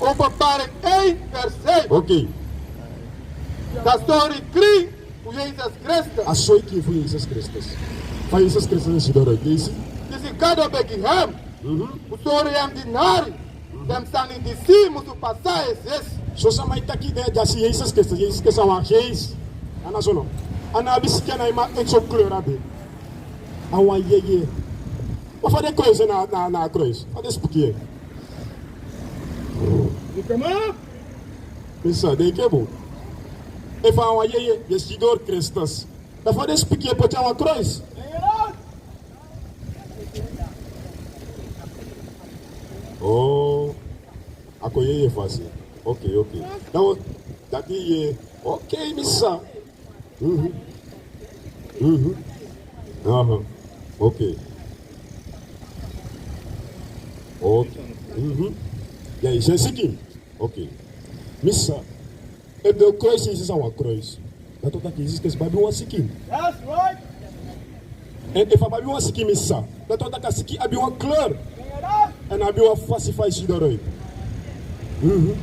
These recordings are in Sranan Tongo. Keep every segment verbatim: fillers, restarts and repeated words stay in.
Openbaring één vers één. Oké. Dat is de rekening voor Jezus Christus. A soi krin fu Yesus Kristus. Fa Yesus Kristus e sidon roi, leisi. Disi Gado begi hem. Mhm. Fu sori hem dinari. Den sani disi musu pasa esi. So sama e taki den dya si Yesus Kristus, Yesus Kristus a wan geest. A na so no. A no abi skin, a no e maki eti so kleur abi. A wan yeye. Ma fa den kruis en na, na, na kruis. Fa den spuki en. Mi sa denki bun. Efu a wan yeye, yu e sidon Kristus. Dan fa den spuki en poti a wan kruis. Oh, a kon yeye fasi. Oké, oké. Dan, dati ye. Oké, mi sa. Mhm. Mhm. Aha. Oké. Oké. Mhm. Ya, yu si en skin. Oké. Mi sa. Efu den kruis Yesus a wan kruis, dati wani taki Yesus Kristus abi wan skin. That's right. Èn efu a abi wan skin, mi sa, dati wani taki a skin abi wan kleur. Èn a abi wan fasi fa yu sidon roi. Mhm.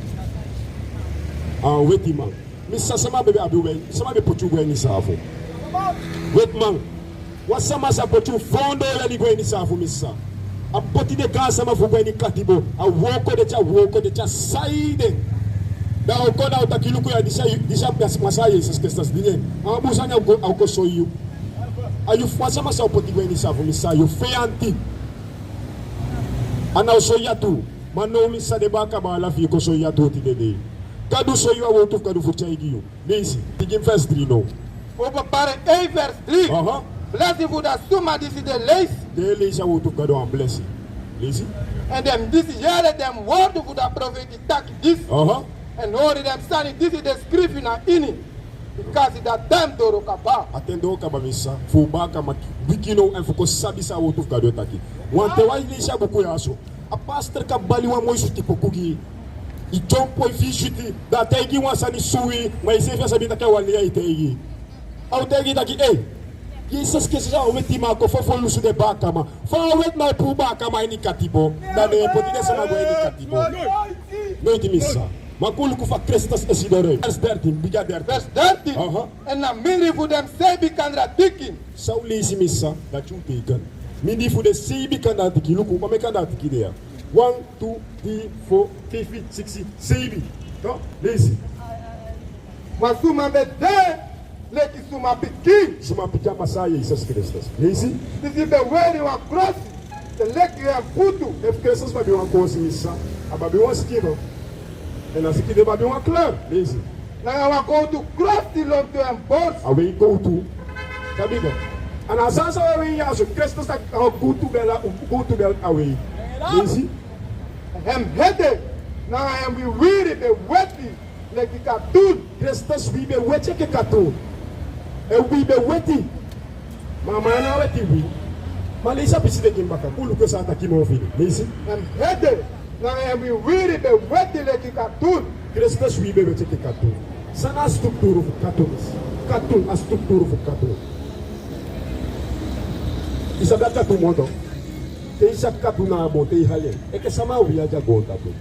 A wetiman. Mi sa, sama ben abi wan, sama ben poti yu go ini saafu. Wetiman. Wan sama sa poti yu foondoo yali go ini saafu, mi sa. A poti den gaansama fu go ini katibo. A wooko den te, a wooko den te, a sai den. Dan a o kon, dan a o taki: Luku ya, disi a, disi a Masaa Yesus Kristus, dini en. A wan bun sani a o kon, a o kon soi yu. A yu, wan sama sa o poti go ini saafu, mi sa, yu feyanti. A ná o soi yu a tuu. Ma now, mi sa, den baakaman e lafu yu kon soi yu a tuu tide dei. Gadu soi yu a wowtu fu Gadu fu taigi yu. Leisi, bigin vers drie now. Openbaring één vers drie. Aha. Blesi fu den suma disi e leisi. Den e leisi a wowtu fu Gado, wan blesi. Leisi. Èn den disi yere den wortu fu a profeiti taki disi. Aha. Èn hori den sani disi e skrifi na ini. Bikasi a ten doro kaba. A ten doro kaba, mi sa. Fu baakaman wiki now èn fu kon sabi san a wowtu fu Gado e taki. Wanten wan e leisi a buku ya so. A pastor kan bali wan moi switi poku gi yu. Yu dyompo, yu fii switi, dan a taigi yu wan sani suwi, ma yu seefi á sabi taki a wan lei a e taigi yu. A o taigi yu taki: Ei, Yesus Kristus a wetiman, a kon fofo lusu den baakaman. Fa a wetiman e puu baakaman ini katibo, dan den e poti den sama go ini katibo. Noiti, mi sa. Ma kon luku fa Kristus e sidon roi. Vers dertien, bigin a dertien. Vers dertien. Aha. Èn na mindri fu den seibi kandratiki. San un leisi, mi sa, dati un teken. Mindri fu den seibi kandratiki, luku, fa meki kandratiki de ya. Wan, tu, dri, fo, feifi, siksi, seibi. Toch? Leisi. Wan suma ben de leki suma pikin. Suma pikin a Masaa Yesus Kristus. Leisi. Disi ben weri wan krosi te leki en futu. Efu Kristus ben abi wan krosi, mi sa, a ben abi wan skin no. Èn a skin de ben abi wan kleur. Leisi. Nanga wan gowtu krosi lontu en borsu. A wei gowtu. Sabi go. A na san san a wei ya so, Kristus taki a gowtu bel, gowtu bel a wei. Leisi. En ede nanga en wiwiri ben weti leki katun. Kristus wiwi ben weti leki katun. En wiwi ben weti. Ma a man ya no weti wiwi. Ma leisi a pisi de gi mi baka. Kon luku san a taki moo fini. Leisi. En ede nanga en wiwiri ben weti leki katun. Kristus wiwi ben weti leki katun. San na a strukturu fu katun? Katun, a strukturu fu katun. Yu sabi a katun moo toch? Te yu si a katun na a bon, te yu hali en, enke sama a wiwi a de a goontapu.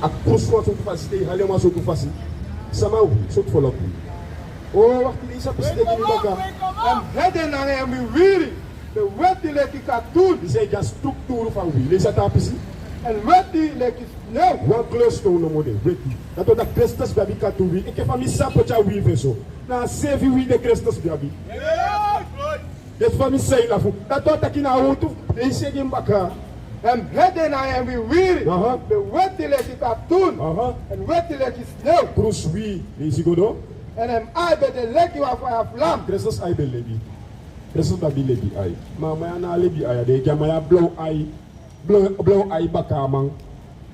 A krusu wan sortu fasi, te yu hali en wan sortu fasi. Sama a wiwi, sortu folok wiwi. O, wakti, leisi a pisi de gi mi baka. En ede nanga en wiwiri ben weti leki katun. Disi e gi a strukturu fu a wiwi. Leisi a taa pisi. En weti leki snew. Wan kleur snew nomo de, weti. Dati wani taki Kristus ben abi katun wiwi. Enke fa mi sa poti a wiwi fu en so, na a seefi wiwi de Kristus ben abi. Dati fa mi sa e lafu. Dati wani taki na a wowtu. Leisi gi mi baka. En ede nanga en wiwiri, aha, ben weti leki katun. Aha. En weti leki snew. Krusu wiwi. Leisi go doro. Èn en ai ben de leki wan faya flam. Kristus ai ben lebi. Kristus ben abi lebi ai. Ma a man ya na a lebi ai a de, gi a man ya blaw ai. Blaw, blaw ai bakaman.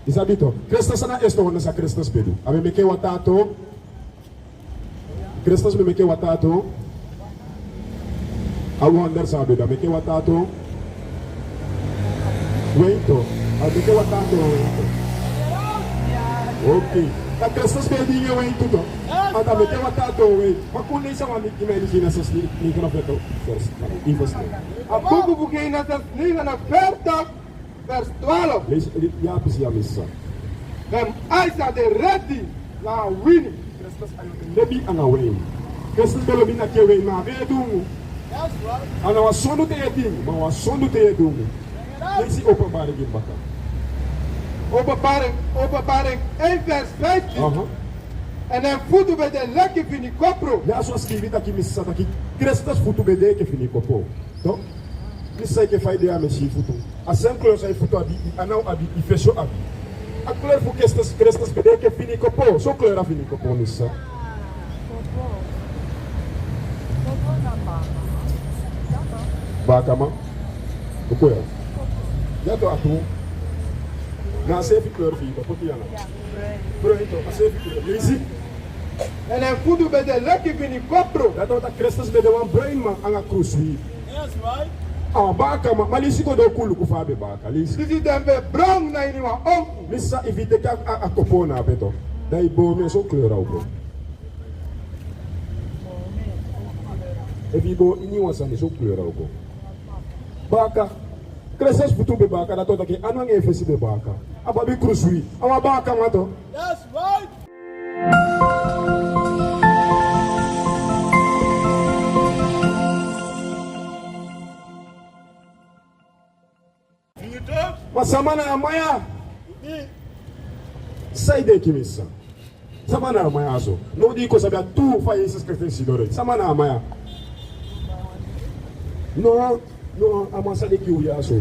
Yu sabi toch? Kristus, san na a eerste wonder san Kristus ben du? A ben meki wataa toon. Kristus ben meki wataa toon. A wonder san a ben du, a meki wataa toon. Win toch. A meki wataa toon win toch. Oké. Dan Kristus ben e dringi win tu toch. A meki wataa toon win. Ma kon leisi a wan mi, mi, Genesis negenenveertig vers, vers negen. A buku fu Genesis negenenveertig vers twaalf. Leisi, leisi, ya, pisi ya, mi sa. En a sa de redi na a wini. Kristus a no e lobi anga win. Kristus ben lobi naki e win, ma a ben e dungu. A na wan sondu te yu e dingi, ma wan sondu te yu e dungu. Leisi Openbaring baka. Openbaring, Openbaring één vers vijftien. Aha. En en futu ben de leki fini kopro. Ya so a skrifi taki, mi sa taki Kristus futu ben de enke fini kopro. Toch? Mi sa enke fa yu de, a mi si yu futu. A sen kleur san yu futu abi, yu anan abi, yu fesi abi. A kleur fu Kristus, Kristus ben de enke fini kopro. So kleur a fini kopro, mi sa. Bakaman. Opo ya. Ya toch, a tu. Na a sefi kleur fi yu, poti yu ana. Bruin toch, a sefi kleur. Leisi. En en futu ben de leki fini kopro. Dati wani taki Kristus ben de wan bruin man anga krusu. Yes, right. A bakaman, ma leisi go doro, kon luku fa a ben baka. Leisi. Disi den ben bron na ini wan onku. Mi sa, efu yu teki a, a, a kopro na ape toch, dan yu bron, mi, so kleur a o go. Efu yu go ini wan sani, so kleur a o go. Baka. Kristus futu ben baka, dati wani taki en anu anga en fesi ben baka. A ben abi krusu. A wan bakaman toch. That's right. Ma sama na a man ya? San yu denki, mi sa? Sama na a man ya so? Now di yu kon sabi a tu fa Yesus Kristus e sidon doro. Sama na a man ya? No, no, a man san den gi wi ya so.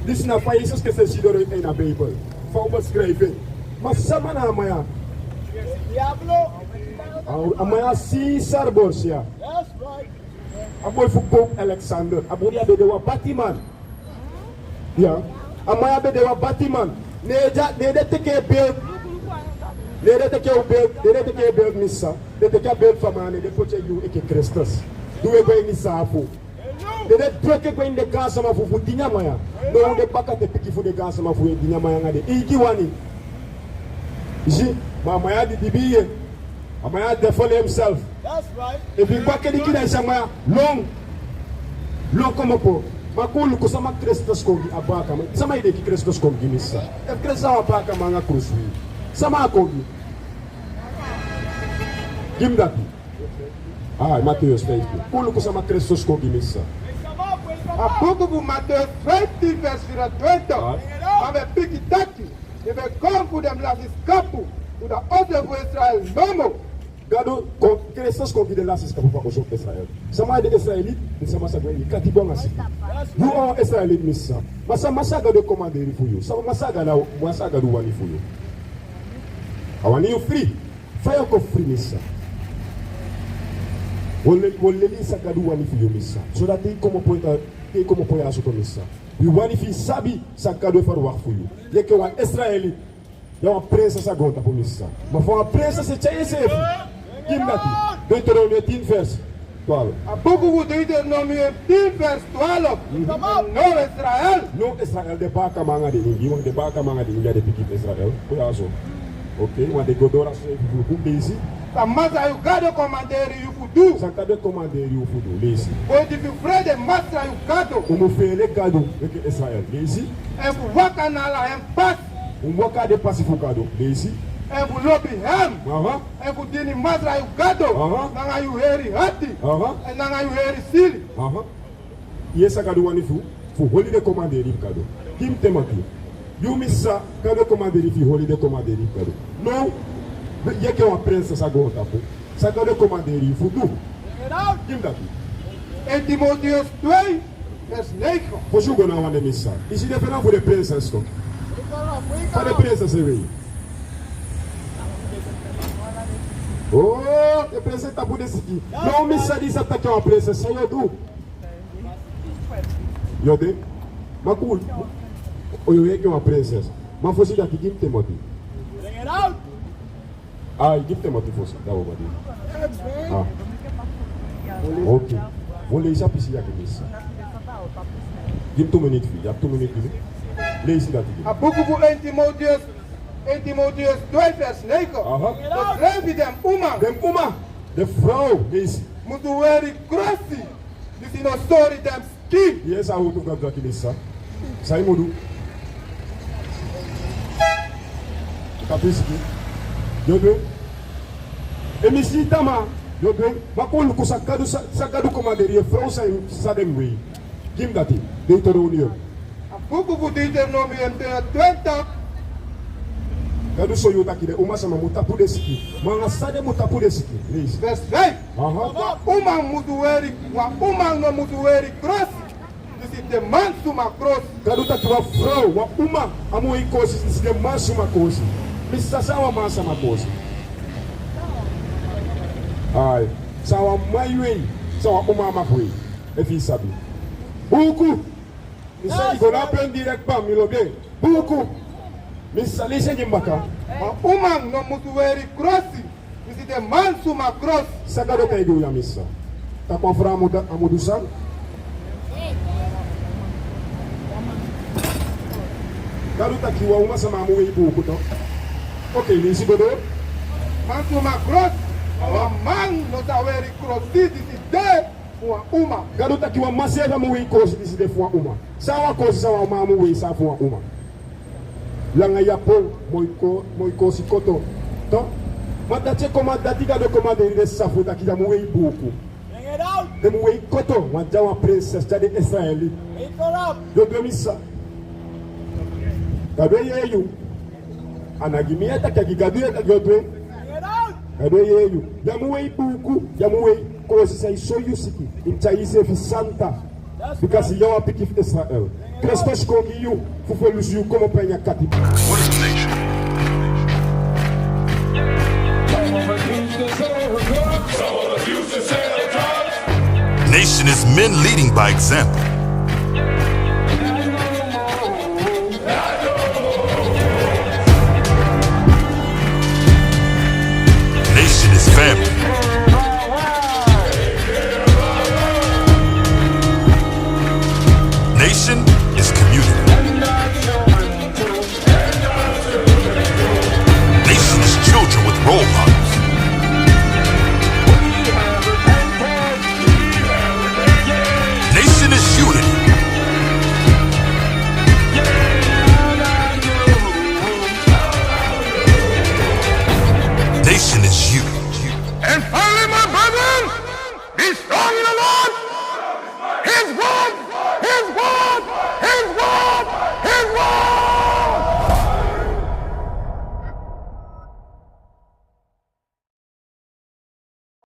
Disi na fa Yesus Kristus e sidon doro ini a Bijbel. Fa un beschrijf en. Ma sama na a man ya? A, a man ya Caesar Borgia. A boi fu Pope Alexander. A boi ya ben de wan batiman. Ya. A man ya ben de wan batiman. Ne den, ne den teki en beeld. Ne den teki en beeld, ne den teki en beeld, mi sa. Den teki a beeld fu a man, ne den poti en gi wi enke Kristus. Di wi e go ini saafu. Ne den teki en go ini den gaansama fu, fu dini a man ya. Now den baka, den pikin fu den gaansama fu e dini a man ya anga den eigi wani. Yu si, ma a man ya didibii. A man ya devil himself. That's right. Efu yu kon a keliki, dan yu si a man ya lon. Lon komopo. Ma kon luku sama Kristus kon gi, a bakaman. Sama yu denki Kristus kon gi, mi sa? Efu Kristus a wan bakaman anga krusu, sama a kon gi? Gi mi dati. Ah, Mateus vijftien. Kon luku sama Kristus kon gi, mi sa. A buku fu Mateus vijftien vers vierentwintig. Ah. A ben piki taki. Yu ben kon fu den lasi skapu, fu a odi fu Israel nomo. Gadu kon, Kristus kon gi den lasi skapu fu a oso fu Israel. Sama na den Israeliti? Den sama sa gwe ini katibo anga siki. Yu a wan Israeliti, mi sa. Ma san Masra Gadu e komanderi fu yu? San Masra Gadu, Masra Gadu wani fu yu? A wani yu fri. Fa yu o kon fri, mi sa? Wi o leli, wi o leli san Gadu wani fu yu, mi sa. So dati te yu komopo, te yu komopo ya so, mi sa. Wi wani fu yu sabi san Gadu e ferwakti fu yu. Yu enke wan Israeliti, yu a wan prinses a goontapu, mi sa. Ma fa wan prinses e tyari enseefi? Gi mi dati. Deuteronomium tien vers twaalf. A buku fu Deuteronomium tien vers twaalf. Mhm. Now Israel. Now Israel, den bakaman anga den ingi, want den bakaman anga den ingi a den pikin fu Israel. Kon ya so. Oké, want den go doro a so, efu yu luku, leisi. San Masra yu Gadu e komanderi yu fu du. San Gadu e komanderi yu fu du, leisi. Gwe disi fu frede Masra yu Gadu. Un mu feele Gadu, enke Israel, leisi. Èn fu waka na ala en pasi. Un mu waka a den pasi fu Gadu, leisi. Èn fu lobi en. Aha. Èn fu dini Masra yu Gadu. Aha. Nanga yu heri ati. Aha. Èn nanga yu heri sili. Aha. Yu yere san Gadu wani fu, fu holi den komanderi fu Gadu. Gi mi ten, mati. Yu, mi sa, Gadu e komanderi fu yu holi den komanderi fu Gadu. Now, yu enke wan prinses a goontapu, san Gadu e komanderi yu fu du? Gi mi dati. Een Timotheus twee, vers negen. Fosi un go na a wan de, mi sa. Yu si den fena fu den prinses toch. Fa den prinses e wei? Oh, den prinses tapu den siki. Now, mi sa, di sa taki wan prinses, san yu o du? Yu o de? Ma cool. O, yu o wei enke wan prinses. Ma fosi dati, gi mi ten, mati. Ai, gi mi ten, mati, fosi. Da o badi. Ah. Oké. Wi o leisi a pisi ya, gi mi, mi sa. Gi mi tu miniti fi yu. Yu abi tu miniti gi mi. Leisi dati gi mi. A buku fu een Timotheus, een Timotheus twee vers negen. Aha. Beschrijf den uma. Den uma. Den frow, leisi. Musu weri krosi. Disi no sori den skin. Yu yere san a wortu fu Gadu taki, mi sa. San yu mu du? Fisiki. Yo du en. E mi si tamaa, yo du en. Ma kon luku san Gadu, san, san Gadu komanderi, yu e frow san, san den wei. Gi mi dati. Deuteronomium. A buku fu Deuteronomium twenty. Gadu sori yu taki den umasma mu tapu den siki. Ma anga san den mu tapu den siki? Leisi. Vers vijf. Aha. Wan uma musu weri, wan uma no musu weri krosi disi de mansma krosi. Gadu taki wan frow, wan uma, á mu wei kosi disi de mansma kosi. Mi sa san wan mansma kosi. Ai, san wan man e wei, san wan uma á mag wei. Efu yu sabi. Buuku. Mi sa yu go na a pen direct, pa, mi lobi en. Buuku. Mi sa leisi en gi mi baka. Wan uma no musu weri krosi disi de mansma krosi. San Gadu taigi yu ya, mi sa. Taki wan frow á mu du, á mu du san? Gadu taki wan umasma á mu wei buuku, toch? Ok, leisi go doro. Mansma krosi, ma wan man no sa weri krosi disi de fu wan uma. Gadu taki wan man srefi á mu wei krosi disi de fu wan uma. San wan krosi san wan man á mu wei san fu wan uma? Langa yapon, moi ko, moi kosi koto. Toch? Ma dati e komanderi, dati Gadu e komanderi den sisa fu taki den á mu wei buuku. Den mu wei koto, wan dya wan prinses, dya den Israeli. Yo du en, mi sa. Gadu e yee yu. A ná gi mi yu e taki, a gi Gadu yu e taki, yo du en. Gadu e yee yu. Yu á mu wei buuku, yu á mu wei kosi san e sori yu siki. Yu mus tyai yusefi santa. Bikasi yu a wan pikin fu Israel. Krestes kon gi yu fu ferlusu yu komopo na ini a katipa. What is a nation? Nation is men leading by example. Nation is family. Nation is community. Nation is children with role models.